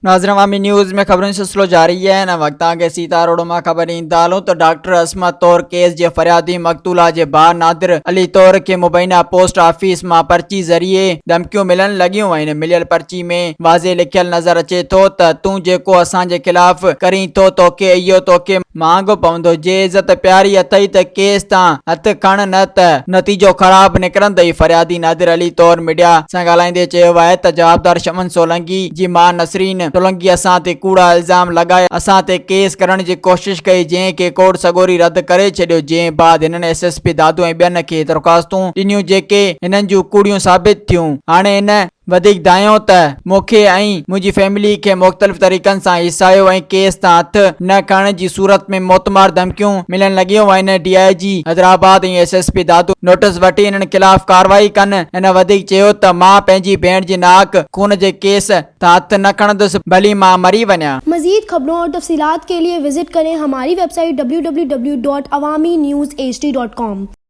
ناظرين عوامي نيوز ۾ خبرن جو سلسلو جاري آهي هن وقت توهان کي سيتا روڊ مان خبر ڏيندا هلون ته ڊاڪٽر عصمت طور ڪيس جي فريادي مقتولا جي ڀاء نادر علي طور کي مبينا پوسٽ آفيس مان پرچي ذريعي ڌمڪيون ملڻ لڳيون آهن مليل پرچي ۾ واضح لکيل نظر اچي ٿو ته تون جيڪو اسان جي خلاف ڪرين ٿو توکي اهو توکي مهانگو پوندو، جي عزت پياري اٿئي ته ڪيس تان هٿ کڻ نه ته نتيجو خراب نڪرندئي، فريادي نادر علي طور ميڊيا سان ڳالهائيندي چيو آهي ته جوابدار شمن سولنگي جي ماء نسرين سولنگي اسان تي ڪوڙا الزام لڳائي اسان تي ڪيس ڪرڻ جي ڪوشش ڪئي جنهن کي ڪورٽ سڳوري رد ڪري ڇڏيو جنهن بعد هنن ايس ايس پي دادو ۽ ٻين کي درخواستون ڏنيون جيڪي هنن جون ڪوڙيون ثابت ٿيون هاڻي هن وڌيڪ دانهيو ته مون کي ۽ منهنجي فيملي کي مختلف طريقن سان هيسايو ۽ ڪيس تان هٿ نه کڻڻ جي صورت ۾ موتمار ڌمڪيون ملڻ لڳيون آهن، D I G Hyderabad ۽ S S P Dadu notice وٺي انهن خلاف ڪارروائي ڪن، هن وڌيڪ چيو ته مان پنهنجي ڀيڻ جي ناحق خون جي ڪيس تان هٿ نه کڻندس ڀلي مان مري وڃان. مزيد خبرون اور تفصيلات کے لئے وزٽ ڪرين ھماري web site www.awamiNewsHD.com.